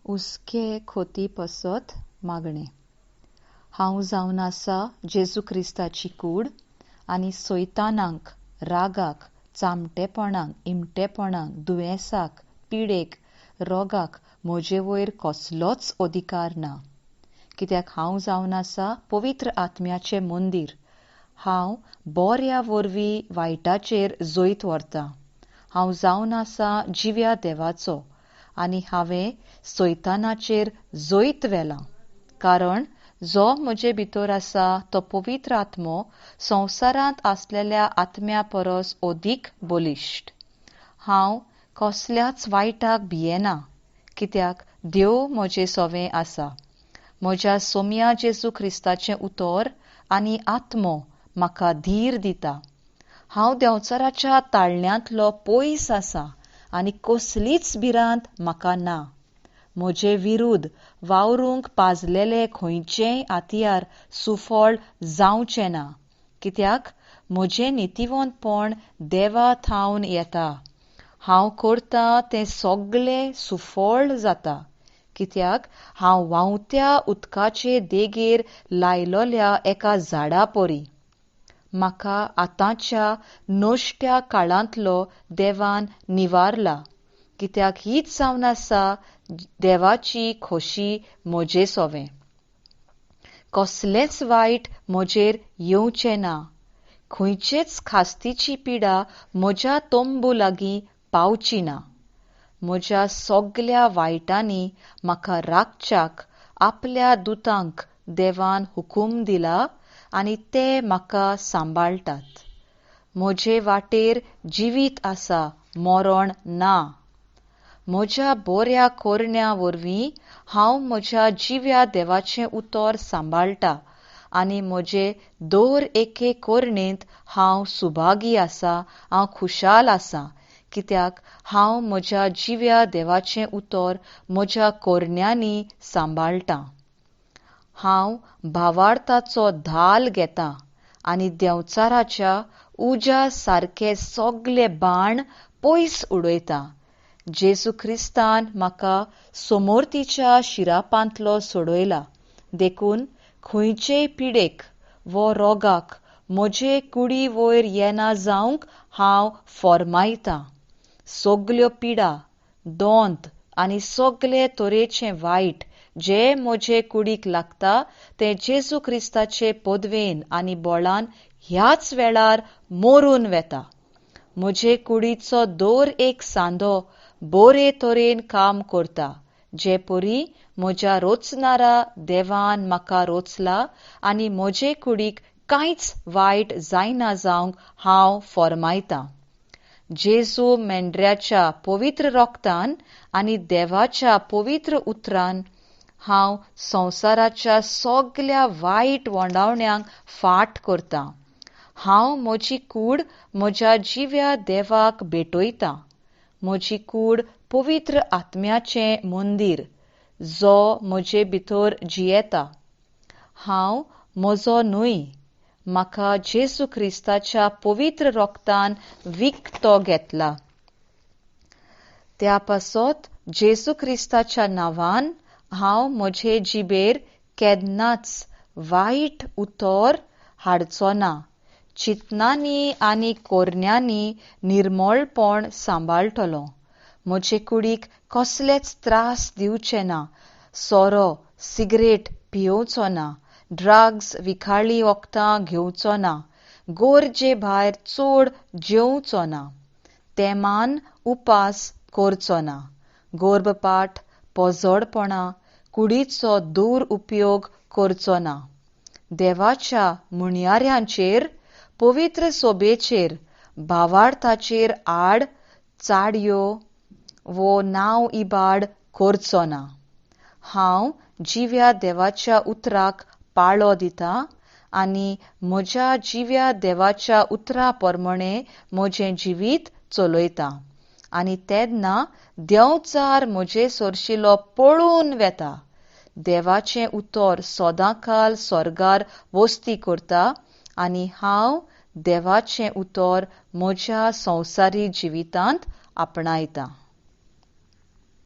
उसके खोती पसत मागणें. हांव जावन आसा जेजू क्रिस्ताची कूड आनी सैतानाक, रागाक, चामटेपणाक, इमटेपणाक, दुयेंसाक, पिडेक, रोगाक म्हजे वयर कसलोच अधिकार ना. कित्याक हांव जावन आसा पवित्र आत्म्याचें मंदीर. हांव बऱ्या वरवीं वायटाचेर जैत व्हरतां. हांव जावन आसा जिव्या देवाचो आनी हांवें सैतानाचेर जैत व्हेलां. कारण जो म्हजे भितर आसा तो पवित्र आत्मो संवसारांत आसलेल्या आत्म्या परस अदीक बलिश्ट. हांव कसल्याच वायटाक भियेना, कित्याक देव म्हजे सवें आसा. म्हज्या सोम्या जेजू क्रिस्ताचें उतर आनी आत्मो म्हाका धीर दिता. हांव देंवचाराच्या ताळण्यांतलो पयस आसा आनी कसलीच भिरांत म्हाका ना. म्हजे विरुद्ध वावरूंक पाजलेले खंयचेय हत्यार सुफळ जावचें ना, कित्याक म्हजें नितीवंतपण देवा थावन येता. हांव करतां तें सगळें सुफळ जाता, कित्याक हांव व्हांवत्या उदकाचे देगेर लायलोल्या एका झाडा परी. म्हाका आतांच्या नश्ट्या काळांतलो देवान निवारला, कित्याक हीच जावन आसा देवाची खोशी म्हजे सोवें. कसलेंच वायट म्हजेर येवचें ना, खंयचेच खास्तीची पिडा म्हज्या तंबू लागीं पावची ना. म्हज्या सगल्या वायटांनी म्हाका राखच्याक आपल्या दुतांक देवान हुकूम दिला आनी ते म्हाका सांबाळटात. म्हजे वाटेर जिवीत आसा, मरण ना. म्हज्या बऱ्या करण्या वरवीं हांव म्हज्या जिव्या देवाचें उतर सांबाळटा आनी म्हजे दर एके करणेंत हांव सुभागी आसा, हांव खुशाल आसा, कित्याक हांव म्हज्या जिव्या देवाचें उतर म्हज्या करण्यांनी सांबाळटा. हांव भावार्थाचो धाल घेता आनी देंवचाराच्या उज्या सारके सगळे बाण पयस उडयता. जेजू क्रिस्तान म्हाका समर्थीच्या शिरापांतलो सोडयला, देखून खंयचेय पिडेक वो रोगाक म्हजे कुडी वयर येना जावंक हांव फर्मायतां. सगल्यो पिडा, दोंत आनी सगळे तरेचें वायट जे म्हजे कुडीक लागता तें जेजू क्रिस्ताचे पदवेन आनी बळान ह्याच वेळार मरून वेता. म्हजे कुडीचो दर एक सांदो बरे तरेन काम करता, जे परी म्हज्या रोचणारा देवान म्हाका रोचला आनी म्हजे कुडीक कांयच वायट जायना जावंक हांव फर्मायतां. जेजू मेंढऱ्याच्या पवित्र रोगतान आनी देवाच्या पवित्र उतरान हांव संवसाराच्या सगल्या वायट वंडावण्यांक फाट करतां. हांव म्हजी कूड म्हज्या जिव्या देवाक भेटयतां. म्हजी कूड पवित्र आत्म्याचें मंदीर, जो म्हजे भितर जियेता. हांव म्हजो न्हय, म्हाका जेजू क्रिस्ताच्या पवित्र रोगतान विकतो घेतला. त्या पासत जेजू क्रिस्ताच्या नांवान हांव म्हजे जिबेर केन्नाच वायट उतर हाडचो ना. चिंतनांनी आनी करण्यांनी निर्मळपण सांबाळटलो. म्हजे कुडीक कसलेच त्रास दिवचे ना. सोरो, सिगरेट पियोवचो ना, ड्रग्स, विखाळी वखदां घेवचो ना, गरजे भायर चड जेवचो ना, तेमान उपास करचो ना, गर्भपात, पोजडपणां, कुडीचो दुरुपयोग करचो ना. देवाच्या म्हणयाऱ्यांचेर, पवित्र सोबेचेर, भावार्थाचेर आड चाडयो वो नांव इबाड करचो ना. हांव जिव्या देवाच्या उतराक पाळो दिता आनी म्हज्या जिव्या देवाच्या उतरा प्रमाणें म्हजें जिवीत चलयता आनी तेन्ना देंवचार म्हजे सरशिलो पळून वेता. देवाचें उतर सदांकाल स्वर्गार वस्ती करता आनी हांव देवाचें उतर म्हज्या संवसारी जिवितांत आपणायतां.